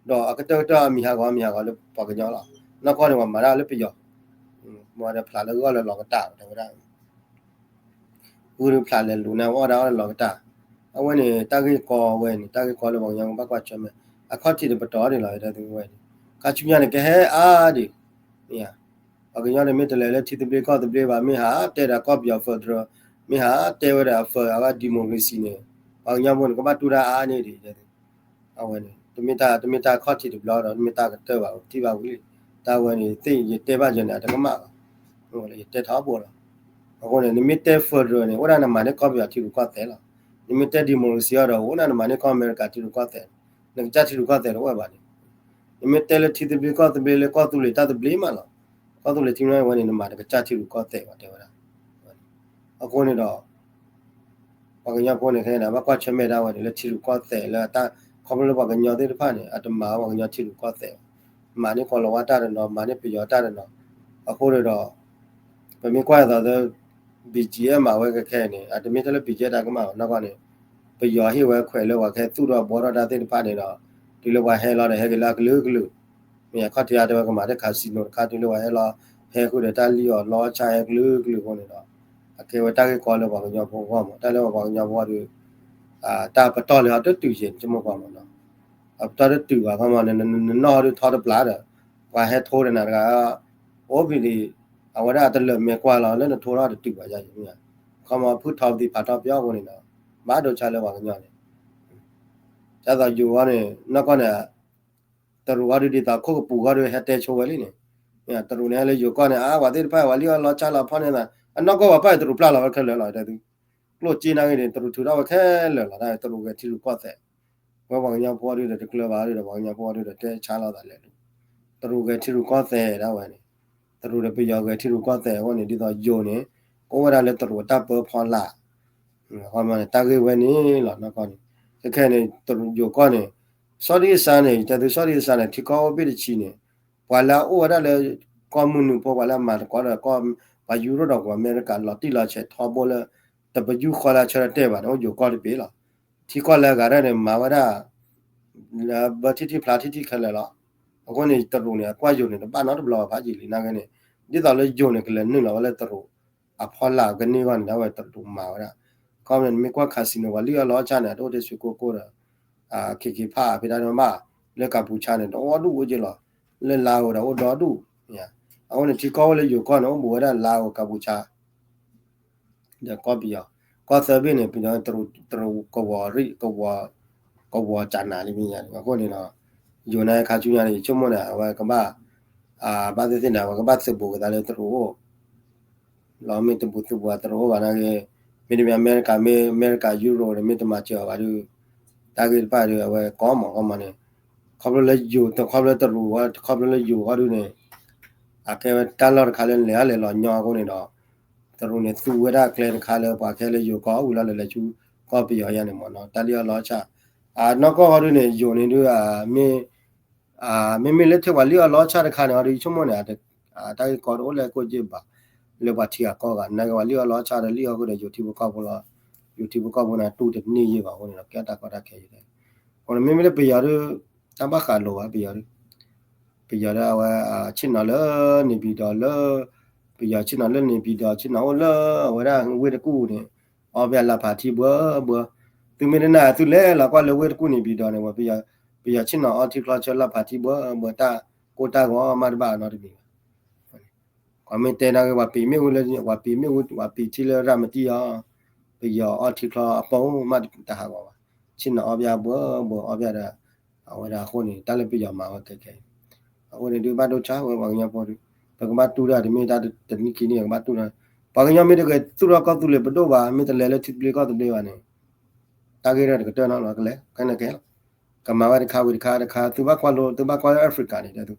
ဒီးအကတၢၢ်ကတၢၢ်အမံၤဟးဂီၤမံၤဟးဂီၤလၢပှၤကညီလီၤ. နီၢ်ကီၢ်န့ၣ်ပှၤမၤတၢ်လၢပယီၤ မ့ၢ်ဝဲဒီးဖျးလၢဂီၢ်လၢလီၤကတၢ်တဲဝဲဒၣ် ဂုၢ်တဖျးလဲၤလူၤန့ၣ်အီၣ်ဒၣ်အီၣ်လၢလီၤကတၢ်. အဝဲန့ၣ် တၢ်ဂ့ၢ်ကီဝဲန့ၣ် တၢ်ဂ့ၢ်ကီလၢပှၤကညီကဘၣ်ကွၢ်ဆၢၣ်မဲာ် အခီၣ်ထံးတပတီၢ်န့ၣ်လီၤ တၢ်သ့ၣ်ဝဲန့ၣ် ခါဆူညါန့ၣ် ကဟဲအါဒံး မ့ၢ် ပှၤကညီန့ၣ်မ့ၢ်တလဲၤလၢထံသဘျ့ကီၢ်သဘျ့ဘၣ် မ့ၢ်ဟးတဲဒီးကီၢ်ပယီၤ federal မ့ၢ်ဟးတဲဝဲဒၣ် federal အဝဲ democracy န့ၣ် ပှၤကညီဖိန့ၣ် ကဘၣ်တူၢ်တၢ်အါန့ၢ်ဒံး အဝဲန့ၣ် တမ့ၢ်တၢ်တမ့ၢ်တၢ်ခီၣ်ထံးတဘျီဒီး တမ့ၢ်တၢ်ကတၢၢ်ဘၣ် ထံၣ်ဘၣ်ဝံၤလံ တၢ်ဝဲန့ၣ် သ့ၣ်ယတဲဘၣ်ယဲန့ၣ် အတကမၣ်ဘၣ် ယတဲထီဘိလီၤ. အဃိန့ၣ် နမ့ၢ်တဲ federal န့ၣ် အိၣ်ဒၣ်နမၤန့ၢ်ကီၢ်ပယီၤထံရူၢ်ကီၢ်သဲးလီၤ. နမ့ၢ်တဲ democracy အီၤဒီး အိၣ်ဒၣ်နမၤန့ၢ်ကီၢ်အမဲရကၤထံရူၢ်ကီၢ်သဲး နကစၢ်ထံရူၢ်ကီၢ်သဲးတအိၣ်ဘၣ်န့ၣ် နမ့ၢ်တဲလၢထံသဘျ့ကီၢ်သဘျ့လၢကီၢ်သူလ့ၤတၢ်သဘျ့မးလီၤ. ကီၢ်သူလ့ၤထံမ့ၢ်ဝဲန့ၣ် နမၤတကစၢ်ထံရူၢ်ကီၢ်သဲးဘၣ်တဲဝဲဒၣ်. အဃိန့ၣ်ဒီး ပှၤကညီဖိန့ၣ်ခဲန့ၣ် ဘၣ်ကွၢ်ဆၢၣ်မဲာ်ဒၣ်ဝဲန့ၣ် လၢထံရူၢ်ကီၢ်သဲးလၢတၢ် ခီဖျိလၢပှၤကညီသ့ၣ်တဖၣ်န့ၣ် အတမၤပှၤကညီထံရူၢ်ကီၢ်သဲးဘၣ်. မၤန့ၢ်ကီၢ်လီၤဝါတၢ်တနီၤ မၤန့ၢ်ပယီၤတၢ်တနီၤ. အဃိန့ၣ်ဒီး ပမ့ၢ်ကွၢ်အသိး ဘီၣ်ကၠံၣ်အဲၣ် မၤဝဲခဲခဲအံၤန့ၣ် အတမ့ၢ်ထဲလၢ ဘီၣ်ကၠံၣ်အဲၣ် တၢ်ကမၣ်ဘၣ် နီၢ်ကီၢ်န့ၣ် ပယီၤဟ့ၣ်ဝဲခွဲးလၢပှၤကဟဲသူၣ်ထီၣ်ဘှီထီၣ်တၢ်သ့ၣ်တဖၣ်န့ၣ်ဒီး တုၤလၢပှၤဟဲလီၤဒီးဟဲက့ၤလၢအကလုာ်ကလုာ် မ့ၢ်အခီၣ်ထံးအါတဲဝဲကမၤတၢ် casino တခါ တုၤလၢပှၤဟဲလီၤ ဟဲဃုာ်ဒီးတၢ်လံၣ်အီၣ်လီအီၣ်ဆၣ်ဟဲကလုာ်ကလုာ်အဃိန့ၣ်ဒီး အကဲဝဲတၢ်ဂ့ၢ်ကီလၢပှၤကညီဖိအဂီၢ်မး တၢ်လၢပှၤကညီဖိအံၤဒုး တၢ်ပတီၢ်လၢအတတုၤယဲၢ်န့ၣ် ဆိကမိၣ်ကွၢ်မးနီၤ အပတီၢ်တတုၤဘၣ်ခီမး နနီၢ်ဟီဒုးထီတပျၢ်ဒီး ပှၤဟဲထိဒီးနၤတဂၤ အိၣ်ဖဲဒံး အဝဲဒၣ်အတလၢာ်မဲာ်ကွၢ်လီၤ လၢနထိထီၣ်တတုၤဘၣ်ယဲၢ်န့ၣ် ခီမးဖုထီပသံးဖးထီပယီၤအဃိန့ၣ်ဒီး ဘၣ်ဒိဆါလၢပှၤကညီန့ၣ် ဒ်သိးယိၤအီၤန့ၣ် နီၢ်ကီၢ်န့ၣ် တရူးအီၤဒုးဒ်သိးခိၣ်ကပူၤအီၤဒုးဟဲတဲဆိဝဲလံန့ၣ် တရူးန့ၣ်ဟဲလၢယိၤကီၢ်န့ၣ် အါ ပှၤသ့ၣ်တဖၣ် ပှၤလံၣ်အီၣ်လီအီၣ်ဆၣ်လီၤဖီၣ်န့ၢ်သး အနီၢ်ကီၢ်ပှၤပၢ်အံၤတရူးပျၢ်လီၤဝဲခဲလၢာ်လီၤ တဲသု ကျိၣ်စ့နာ်က့န့ၣ် တရူးထုးထီၣ်ဝဲခဲလၢာ်လီၤ တၢ်တရူးဂဲၤထံရူၢ်ကီၢ်သဲး ဝဲပှၤကညီဖိအီၤဒုးဒီးတကျၢၤဘၣ်အီၤဒုးဒီး ပှၤကညီဖိအီၤဒုးဒီး တဲဆါလိာ်သးလဲၣ် တရူးဂဲၤထံရူၢ်ကီၢ်သဲးဒၣ်ဝဲန့ၣ် တရူးဒီးပယီၤဂဲၤထံရူၢ်ကီၢ်သဲးအဃိန့ၣ် ဒ်သိးယိၤန့ၣ် ကအိၣ်ဝဲဒၣ်လၢတရူးအတၢ်ပၢဖီလာ် တၢ်ဂ့ၢ်ဝဲန့ၣ်လီၤ နီၢ်ကီၢ်န့ၣ် ခဲခဲန့ၣ် တရူးယိၤကီၢ်န့ၣ် စီၤဒံအစါန့ၣ် တဲသုစီၤဒံအစါန့ၣ် ထံကီၢ်အိၣ်ဘ့ၣ်တဆံန့ၣ် ပှၤလၢအအိၣ်ဝဲဒၣ်လၢ ကီၢ်မုၢ်နုာ်ဖိ ပှၤလၢအမၤသကိးဒီးကီၢ် ပှၤယူရိၣ်ဒီးကီၢ်အမဲရကၤ လီၤတံၢ်လီၤဆဲးထီဘိလၢ တပယူာ်ဃီလၢအဆၢတတဲာ်ဘၣ်န့ၣ် အိၣ်ယိၤကီၢ်တဘ့ၣ်လီၤ. ထံကီၢ်လၢအဂၤတၢ်န့ၣ် မၤဝဲဒၣ် လၢဘၢထံထံဖျါထံထံခဲလၢာ်လီၤ. အဃိန့ၣ် တရူးန့ၣ် အကွၢ်ယိၤန့ၣ် တဘၣ်နီတဘျီဘၣ်ဖးယံာ်လံ နာ်က့န့ၣ် ဒ်သိးလၢယိၤန့ၣ် ကလဲၤနုာ်လီၤဝဲလၢတရူး အဖီလာ်ကန့ၢ်အဂီၢ်န့ၣ် ဒၣ်ဝဲတရူးမၤဝဲဒၣ် ခီဖျိန့ၣ် နမ့ၢ်ကွၢ် casino ပှၤလံၣ်အီၣ်လီအီၣ်ဆၣ်န့ၣ် တအိၣ်ထဲဆွ့ကိၣ်ကိၣ်ဒီး ခ့ခ့ဖးဖဲတၢ်ဒိၣ်မး လၢကၣ်ပူၤဆါန့ၣ် တအိၣ်ဒူၣ်အိၣ်က့လီၤ, လၢလါဧိၤဒီးအိၣ်ဒီဒူၣ်, အဃိန့ၣ် ထံကီၢ်အိၣ်လၢယိၤကီၢ်န့ၣ် အိၣ်ဘူးဝဲဒၣ်လါဧိၤ ကၣ်ပူၤဆါ ဒီးကီၢ်ပယီၤ, ကီၢ်သၢဘ့ၣ်န့ၣ် ပယီၤတရူးကဝီၤရံၣ် ကဝီၤ ကဝီၤကနၤလံမ့ၢ်ညါ, အဃိန့ၣ်ဒီး ယိၤန့ၣ်ခါဆူညါန့ၣ် ယဆိကမိၣ်န့ၣ် အဝဲကဘၣ် ဘၣ်သ့ၣ်သ့ၣ်န့ၣ် အဝဲကဘၣ်သုးဘူးကသးလၢတရူးအိၣ် လီၤမ့ၢ်တဘူးသုးဘူးအတရူးအိၣ်ဘၣ်နာ်က့, မ့တမ့ၢ်အမဲရကၤ မ့ၢ်အမဲရကၤ ယူရိးန့ၣ် မ့ၢ်တမၤစၢၤအီၤဘၣ်ဒီး တၢ်ဂ့ၢ်တဖၣ်ဒီး အဝဲကီမးကီမးန့ၣ်, ခီဖျိလၢယိၤ ခီဖျိလၢတရူးဝဲ ခီဖျိလၢယိၤဃီဒုန့ၣ် အကဲဝဲတၢ်လီၢ်တခါလၢလဲၤအါလဲၤလီၤညီအဃိန့ၣ်ဒီး တရူးန့ၣ်သူဝဲဒၣ်ကျဲတခါလၢပှၤကဟဲလၢယိၤကီၢ်ဝံၤလီၤဒီးလဲၤဆူကီၢ်ပယီၤယါန့ၣ်မ့ၢ်နီၤ, တၢ်လံၣ်အီၣ်လီအီၣ်ဆၣ်, အနီၢ်ကီၢ်ဃီဒုန့ၣ် ယိၤန့ၣ်ဒု မ့မ့ၢ်လၢထဲပှၤလံၣ်အီၣ်လီအီၣ်ဆၣ်တခါန့ၣ် အီၤဒု ယဆိကမိၣ်န့ၣ် တၢ်ဂ့ၢ်ကီတအိၣ်လၢကိၣ်က့ဘၣ်, လၢပှၤထံဂၤကီၢ်ဂၤ နာ်က့ပှၤလံၣ်အီၣ်လီအီၣ်ဆၣ်ဒီး လံၣ်အီၣ်ဃုာ်ဒီးယိၤထံဖိကီၢ်ဖိလီၤ, ယိၤထံဖိကီၢ်ဖိန့ၣ် တူၢ်တန့ၢ်ယဲၢ်ဘၣ်အဃိန့ၣ်ဒီး ကဲတၢ်ကီတၢ်ခဲယဲၢ်, အဃိန့ၣ် မ့မ့ၢ်လၢပယီၤဒု တၢ်ဘၣ်ဃးလိာ်ဘၣ်ပယီၤဒု ပယီၤဒု အဝဲ ဆ့ၣ်နီၤလၢန့ၣ်ပံၤဒီးလၢ ပယီၤဆ့ၣ်နီၤလၢန့ၣ်ပံၤဒီး ဆ့ၣ်နီၤအိၣ်လၢအဝဲဒၣ်ဝ့ၢ်တကူၣ်န့ၣ် အီၣ်ဘၣ်လၢဖးထံဘှၢဘှၢ, သုမ့ၢ်တနာ် သုလဲၤလီၤကွၢ်လၢဝ့ၢ်တကူၣ်န့ၣ်ပံၤဒီးန့ၣ် ပယီၤဆ့ၣ်နီၤအီထံချီဆၢလၢဖးထံဘှၢဘှၢ တၢ်ကိၢ်တၢ်ဂီၤမးတဘၣ်နီတမံၤဘၣ် ကွၢ်မ့ၢ်တဲနာ်က့ ပှၤပံးမ့ၣ်အူလၢ ပှၤပံးမ့ၣ်အူ ပှၤပံးထံလၢရၤမတံၢ်အီၤ, ပယီၤအီထံချီအပိမးတဟးဂီၤဘၣ်, ဆ့ၣ်နီၤအီၣ်ဘၣ်ဘှၢဘှၢအီၣ်ဘၣ်ဒီး အဝဲဒၣ်အဃိန့ၣ် တၢ်လၢပယီၤမၤဝဲခဲခဲအံၤ, အဃိန့ၣ်ဒုးဘၣ်ဒိဆါဝဲပှၤကညီဖိဒုး, ပကဘၣ်တူၢ်တၢ်တမ့ၢ်တၢ်တနံၣ်ခံနံၣ်ကဘၣ်တူၢ်တၢ်, ပှၤကညီမ့ၢ်တဂဲၤသူၣ်ထီၣ်ကီၢ်သူလ့ၤပဒိၣ်ဘၣ် မ့ၢ်တလဲၤလၢထံသဘျ့ကီၢ်သဘျ့ဘၣ်န့ၣ် တၢ်ဂ့ၢ်တကတၢၢ်နီတဘျီကလဲၤ ကဲန့ၣ်ကဲလီၤ, ကမၤဝဲတခါဝံၤတခါတခါ သုဘၣ်ကွၢ်လိ သုဘၣ်ကွၢ်လၢ Africa န့ၣ်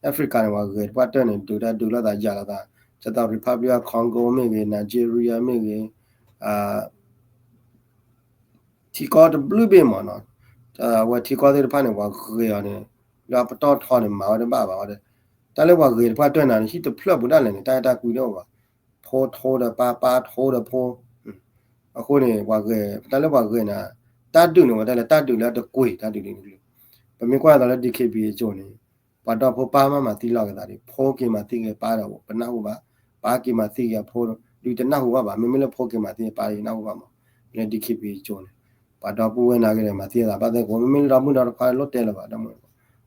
Africa န့ၣ် ပှၤဂဲၤတပှၢ်တၢၢ်န့ၣ် ဒုးတၢ်ဒုးလိာ်သးယၤလိာ်သး, ဒ်သိး Republic of Congo မ့ၢ်ဂ့ၤ Nigeria မ့ၢ်ဂ့ၤ ထံကီၢ်တဘျုးဘ့ၣ်မ့ၢ်နီၤ, အဝဲထံကီၢ်သ့ၣ်တဖၣ်န့ၣ် ပှၤဂဲၤအီၤန့ၣ် လၢအပတီၢ်ထီန့ၣ် မၤဝဲတဘၣ်ဘၣ်ဝဲ, တၢ်လၢပှၤဂဲၤတပှၢ်တၢၢ်နၤန့ၣ် ဟံၣ်တဖျၢၣ်ပူၤဒၣ်လဲာ်န့ၣ် တၢ်အဲၣ်တၢ်ကွံတအိၣ်ဘၣ်, ဖိထိဒီးပၢ် ပၢ်ထိဒီးဖိ, အဃိန့ၣ် ပှၤဂဲၤ တၢ်လၢပှၤဂဲၤနၤ တၢ်ဒုးန့ၣ် ဝဲတၢ်လဲၤတၢ်ဒုးလၢအတကွံာ် တၢ်ဒုးန့ၣ်, ပမ့ၢ်ကွၢ်သိးလၢ DKBA အစိၤန့ၣ် ပှၤဒီဖိပၢ်မးမၤသံလိာ်က့ၤသးဒီး ဖိက့ၤမၤသံက့ၤပၢ်ဒီး ပနၢ်ဟူဘၣ်, ပၢ်က့ၤမၤသံက့ၤအဖိဒီး တနၢ်ဟူဘၣ်ဘၣ်, မ့မ့ၢ်လၢဖိက့ၤမၤသံပၢ်ဒီးတနၢ်ဟူဘၣ်မး, လၢ DKBA အစိၤန့ၣ် ပှၤဒီပုၢ်ဝဲၢ်နာ်က့ၤဒီး မၤသံလိာ်သးဘၣ်သ့ၣ်ကိး မ့မ့ၢ်လၢဒီမုၣ်ဒီတခွါလၢတဲလၢၤဘၣ် ဒီမုၣ်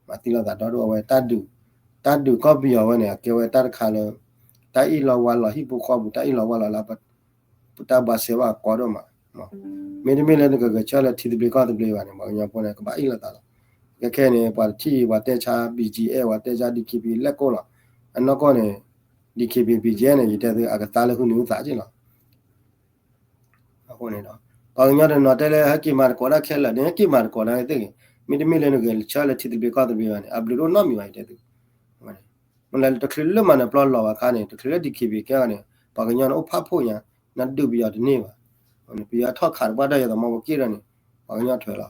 မၤသံလိာ်သးဒီဒိၣ်အဝဲတၢ်ဒုး, တၢ်ဒုးကီၢ်ပယီၤဝဲန့ၣ် အကဲဝဲတၢ်တခါလၢ တၢ်အ့ၣ်လီၤဝါလီၤဟံၣ်ဖိဃီပူၤ တၢ်အ့ၣ်လီၤဝါလီၤလၢ ပတၢ်ဘှါစဲဘၣ်ကီဒိၣ်မး, မ့တမ့ၢ်လၢနကဂဲၤဆၢထၢၣ်လၢထံသဘျ့ကီၢ်သဘျ့ဘၣ်န့ၣ် ပှၤကညီဖိန့ၣ် ကဘၣ်အ့ၣ်လိာ်သးလီၤ, ခဲခဲန့ၣ် ပှၤတထံၣ် ပှၤတဲဆါ BGF ပှၤတဲဆါ DKBA လဲၣ်ကိၣ်လီၤ, အနီၢ်ကီၢ်န့ၣ် DKBA BGF န့ၣ် ယတဲသု အကသါလၢဟုနုၤသးက့လီၤ အဃိန့ၣ်ဒီး ပှၤကညီတနီၤတဲလၢ ဟဲက့ၤမၤသကိးတၢ်ခဲလၢာ်န့ၣ် ဟဲက့ၤမၤသကိးတၢ်သ့ၣ်ဂ့ၤ, မ့တမ့ၢ်လၢနဂဲၤဆၢလၢထံသဘျ့ကီၢ်သဘျ့ဘၣ်န့ၣ် အဘျုးတအိၣ်နီတမံၤဘၣ် ယတဲသု, မ့ၢ်လၢတချုးလၢမၤနၢၤပျီလီၤဘၣ်အခါန့ၣ် တချုးလၢ DKBA ကဲဂၤန့ၣ် ပှၤကညီန့ၣ်အိၣ်ဖးဖှိၣ်ညါ, နဒုးပယီၤတန့ၢ်ဘၣ်, ပယီၤထီၣ်ခးတပှၢ်တၢၢ်ယသးမီပက့ၢ်ဒီးန့ၣ် ပှၤကညီထွဲလီၤ,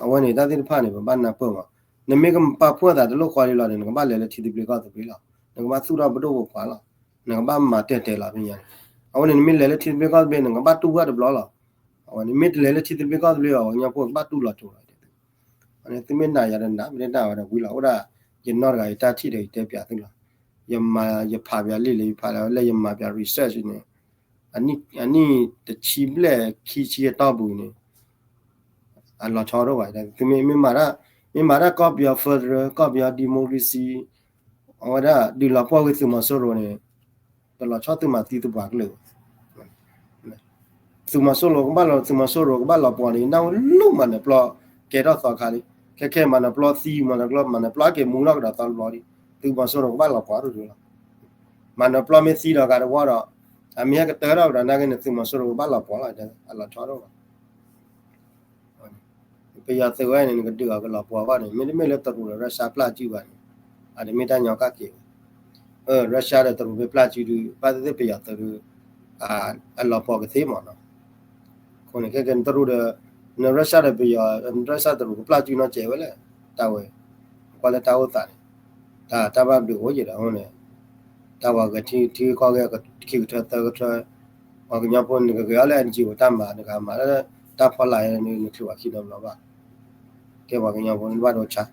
အဝဲန့ၣ် တၢ်သ့ၣ်တဖၣ်န့ၣ် ပဘၣ်နၢ်ပၢၢ်မး, နမ့ၢ်ကပာ်ဖှိၣ်သးတလိၣ်ဃီလံလီၤန့ၣ် နကဘၣ်လဲၤလၢထံသဘျ့ကီၢ်သဘျ့လီၤ, နကဘၣ်သူၣ်ထီၣ်ပဒိၣ်ပပှၢ်လီၤ, နကဘၣ်မၤတဲာ်တဲာ်လီၤ ဖဲညါန့ၣ်, အဝဲန့ၣ် နမ့ၢ်လဲၤလၢထံသဘျ့ကီၢ်သဘျ့ နကဘၣ်တူၢ်ဝဲတဘျီလီၤ, အဝဲန့ၣ် မ့ၢ်တလဲၤလၢထံသဘျ့ကီၢ်သဘျ့ဘၣ် ပှၤကညီဖိကဘၣ်တူၢ်လီၤစိၤလီၤ သုမ့ၢ်နာ်ယၤဒီးနၤ မ့ၢ်တနာ်ဝဲဒီးဝံၤလီၤ အိၣ်ဒၣ် ယနီၢ်တဂၤ ယတၢ်ထံၣ်ဒီးယတဲပၠးသုလီၤ, ယမၤ ယဖးပၠးလံာ်လံ ယဖးလၢယမၤပၠး research န့ၣ် အနံၣ်တဆံဘျဲၣ်ခံဆံအတီၢ်ပူၤန့ၣ် အလီၤဆီတအိၣ်ဘၣ်, သုမ့ၢ် မ့ၢ်မၤတၢ် မ့ၢ်မၤတၢ်ကီၢ်ပယီၤ federal ကီၢ်ပယီၤ democracy အဝဲဒၣ်ဒုးလီၤပှီၢ်ဝံၤသုးမီၤစိရိၤန့ၣ် တလီၤဆီသုးမၤသံသပှၢ်ကလုာ်ဘၣ် သုးမီၤစိရိၤကဘၣ်လီၤ သုးမီၤစိရိၤကဘၣ်လီၤပှီၢ်န့ၣ် နၢ်ဟူလၢမၤနၢၤပျီ ကဲထီၣ်သီခါလံ, ခဲခဲမၤနၢၤပျီသံ မၤနၢၤပျီ မၤနၢၤပျီက့ၤမူထီၣ်ကဒီးသီတဘျီလံ, သုးမီၤစိရိၤကဘၣ်လီၤပှီၢ်တဒုလီၤ, မၤနၢၤပျီမ့ၢ်သံဒီးဂၤတဝီဒီး အမ့ၢ်ဟဲကတၢၢ်ထီၣ်ကဒီးနာ်က့န့ၣ် သုးမီၤစိရိၤကဘၣ်လီၤပှီၢ်လီၤ အလီၤဆီတအိၣ်ဘၣ် ပယီၤသုးဝဲန့ၣ် နကဒုးအီၤကလီၤပှီၢ်ဘၣ်န့ၣ် မ့တမ့ၢ်လၢတရူးဒီး Russia ပျၢ်စုဘၣ်န့ၣ် အတမ့ၢ်တၢ်ညီကၣ်က့ၤဘၣ်, Russia ဒီးတရူးမ့ၢ်ပျၢ်စုဒုး ဘၣ်သ့ၣ်သ့ၣ်ပယီၤသုးဒုး အလီၤပှီၢ်ကသ့မးနီၤ, အဃိန့ၣ် ခဲကဲနတရူးဒီး န Russia ဒီးပယီၤ Russia တရူးကပျၢ်စုနီတစဲးဝဲလဲၣ်, တၢ်ဝဲ ကွၢ်လၢတၢ်အိၣ်သးန့ၣ် တၢ် တၢ်ဘၣ်ဘျုးအိၣ်ယဲဒီးအဃိန့ၣ် တၢ်ဝဲဂဲၤထံထံကီၢ်ဂဲၤခံကထၢသၢကထၢ ပှၤကညီဖိနကဂဲၤအီၤလၢ NGO တၢ်မၤ နကမၤလၢတၢ်ဖီလာ်န့ၣ် နချုးပှၤခံနီတဘျီဘၣ်, ကဲပှၤကညီဖိန့ၣ်ဘၣ်ဒိဆါ,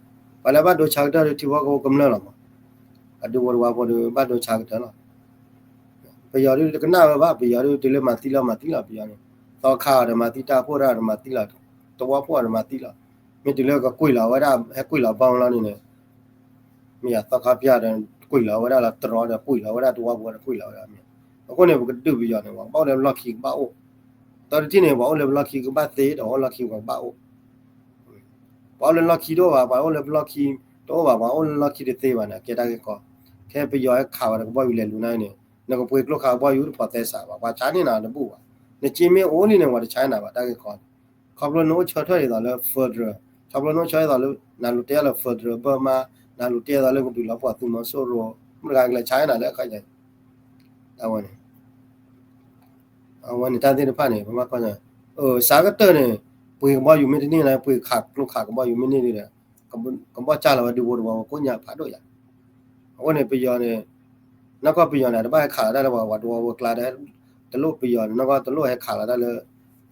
ပှၤလၢဘၣ်ဒိဆါကတၢၢ်ဒီးထံဖိကီၢ်ဖိကမျၢၢ်လီၤမး, အဒုးဝဲတဝါဖိဒီးဘၣ်ဒိဆါကတၢၢ်လီၤ, ပယီၤဒုးတကနၣ်ဝဲဘၣ် ပယီၤဒုးတုၤလၢမၤသံလီၤမၤသံလီၤ ပယီၤန့ၣ်, သီခါဒီးမၤသံတၢ်ဖိတၢ်ဒီးမၤသံလီၤ, သဝီဖိဒီးမၤသံလီၤ, မ့ၢ်တုၤလၢကကွံာ်လီၤဝဲဒၣ် ဟဲကွံာ်လီၤဘီလီၤန့ၣ်န့ၣ် မ့ၢ်ယသီခါဖၠၣ်ဒီး ကွံာ်လီၤဝဲဒၣ်လီၤတရီဒီး ကွံာ်လီၤဝဲဒၣ်သဝီဖိဒီး ကွံာ်လီၤဝဲဒၣ်မ့ၢ်, အဃိန့ၣ် ပကဒုးပယီၤန့ၣ် ပှၤဘၣ်အိၣ်လၢလီၢ်ခံကဘၣ်အိၣ်, သၢတထံၣ်န့ၣ် ပှၤအိၣ်လၢလီၢ်ခံကဘၣ်သ့ဒီးအိၣ်လီၢ်ခံပှၤကဘၣ်အိၣ် ပှၤအိၣ်လၢလီၢ်ခံတအိၣ်ဘၣ်, ပှၤအိၣ်လၢလီၢ်ခံတအိၣ်ဘၣ်, ပှၤအိၣ်လၢလီၢ်ခံတသ့ဘၣ်န့ၣ် ကဲတၢ်ဂ့ၢ်ကီ, ခဲပယီၤဟဲခးဝဲဒီးကဘီယူၤလဲၤလူၤန့ၣ်, နကပှ့ၤကျိခးကဘီယူၤတဖီသဲစးဘၣ်, ပှၤဆါန့ၢ်နၤတဘူၣ်ဘၣ်, နစ့မ့ၢ်အိၣ်လံန့ၣ် ပှၤတဆါနၤဘၣ်တၢ်ဂ့ၢ်ကီန့ၣ်, ခီဖျိနအိၣ်ဆၢထၢၣ်ဒ်သိးလၢ federal, ခီဖျိနအိၣ်ဆၢထၢၣ်ဒ်သိးလၢ နလူၤတဲလၢ federal ဘၢမါ, နလူၤတဲဒ်သိးလၢကဒုးလီၤပှီၢ်သုးမီၤစိရိၤ, မတဂၤကလဲၤဆါနၤလၢအခါအံၤ, အဝဲန့ၣ် အဝဲန့ၣ်တၢ်သ့ၣ်တဖၣ်န့ၣ် ပဘၣ်ကွၢ်, စးကတၢၢ်န့ၣ် ပှ့ၤကဘီယူၤမ့ၢ်တန့ၢ်လၢ ပှ့ၤခးကျိခးကဘီယူၤမ့ၢ်န့ၢ်ဒီး ကဘီၣ်ကၢ်လီၤဝဲဒူဖိသဝီဖိကိးညါဖးဒိၣ်ယၤ, အဃိန့ၣ် ပယီၤန့ၣ် နီၢ်ကီၢ်ပယီၤန့ၣ် တဘၣ်ဟဲခးလီၤတၢ်လၢပှၤသဝီဖိကျါဒီး, တလိၣ်ပယီၤန့ၣ် နီၢ်ကီၢ်တလိၣ်ဟဲခးလီၤတၢ်လၢ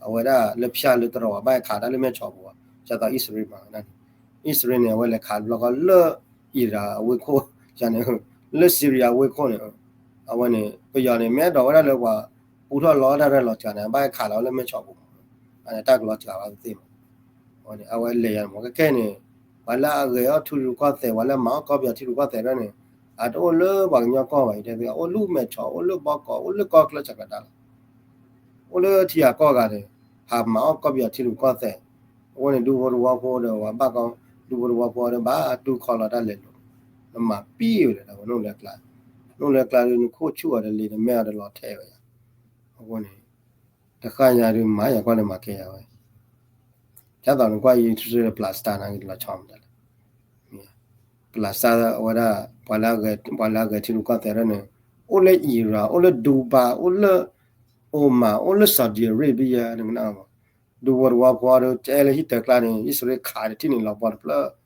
အဝဲဒၣ်လၢဖၠၣ်လၢတရီၤဘၣ်ဟဲခးတၢ်လၢမဲၢ်ဆီးပူၤ, ဒ်သိးအံၣ်စရ့လးမၤဝဲဒၣ်န့ၣ်, အံၣ်စရ့လးန့ၣ် အဝဲလဲၤခးတဘျီဃီလၢ Iran အဝ့ၢ်ခိၣ်, ယန့ၣ် လၢ Syria အဝ့ၢ်ခိၣ်န့ၣ်, အဝဲန့ၣ် ပယီၤန့ၣ် မ့ၢ်အဲၣ်ဒိးဝဲဒၣ်လၢပှၤပူထီၣ်လီၤတၢ်ရဲၣ်လီၤစှၤန့ၣ် ဘၣ်ဟဲခးလီၤလၢမဲၢ်ဆီးပူၤ, တၢ်ကလီၤစှၤဘၣ်သ့ၣ်မး, အဝဲလဲၤယၤမး ခဲခဲအံၤန့ၣ် ပှၤလၢအဂဲၤအီၣ်ထံရူၢ်ကီၢ်သဲး ပှၤလၢမၤအီၣ်ကီၢ်ပယီၤထံရူၢ်ကီၢ်သဲးဒၣ်န့ၣ် အတအိၣ်လၢပှၤကညီကီၢ်ဘၣ်အံၤတဲသ့, အိၣ်လၢမဲၢ်ဆီး အိၣ်လၢဘီကီး အိၣ်လၢကီၢ်ချၢစှၤကတၢၢ်လီၤ, အိၣ်လၢထံဂၤကီၢ်ဂၤန့ၣ် ဟးမၤအီၣ်ကီၢ်ပယီၤထံရူၢ်ကီၢ်သဲး, အဃိန့ၣ် ဒူဖိသဝီဖိဒီးပှၤဘၣ်ကီ, ဒူဖိသဝီဖိဒီးဘၣ်တူၢ်ခီလီၤတၢ်လဲၤလိၤ, နမၤပံၣ်ဝဲလဲၣ် နအိၣ်လၢကျါ, နအိၣ်လၢကျါဒီးနခိၣ်ဆူၣ်အီၤဒီးလံာ် နမဲအီၤဒီးလီၤထဲဝဲယၤ, အဃိန့ၣ် တဃၣ်ညါဒုးမၤယၤကွၢ်လၢမၤကဲယၤဝဲ, ဒ်သိးနကွၢ်ယံၤထူစ့ဒီး ပျၢ်စတၢ် နာ်က့ၤတလီၤဆီမတၤလဲၣ်, ပျၢ်စတၢ်အဝဲဒၣ် ပှၤလၢအဂဲၤထံရူၢ်ကီၢ်သဲးဒၣ်န့ၣ် အိၣ်လၢ Iran အိၣ်လၢ Dubai အိၣ်လၢ Oman အိၣ်လၢ Saudi Arabia နကနၣ်, ဒူဖိသဝီဖိဒီး ကအဲၣ်လၢဟံၣ်တၢ်ကျါန့ၣ် အံၣ်စရ့လးခးတထံၣ်န့ၣ်လီၤပှီၢ်တဖျၢၣ်,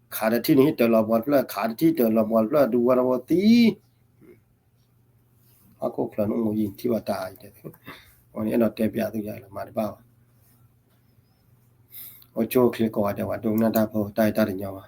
ခးတထံၣ်န့ၣ်ဟံၣ်တၢ်လီၤပှီၢ်တဖျၢၣ် ခးတထံၣ်တၢ်လီၤပှီၢ်တဖျၢၣ် ဒူဖိသဝီဖိသံ ဟီၣ်ခိၣ်ချၢန့ၣ်အိၣ်မူယံာ်ထံၣ်ဘၣ်တၢ်အံၤတဲ, အဝဲန့ၣ်အဲၣ်ဒိးတဲပျးသုယၤလၢမၤတဘၣ်ဘၣ်, အိၣ်ဆူၣ်အိၣ်ချ့ကိးဂၤဒဲး ပှၤဒိကနၣ်တၢ်ဖိတၢ်အံၤတၢ်တညီဘၣ်,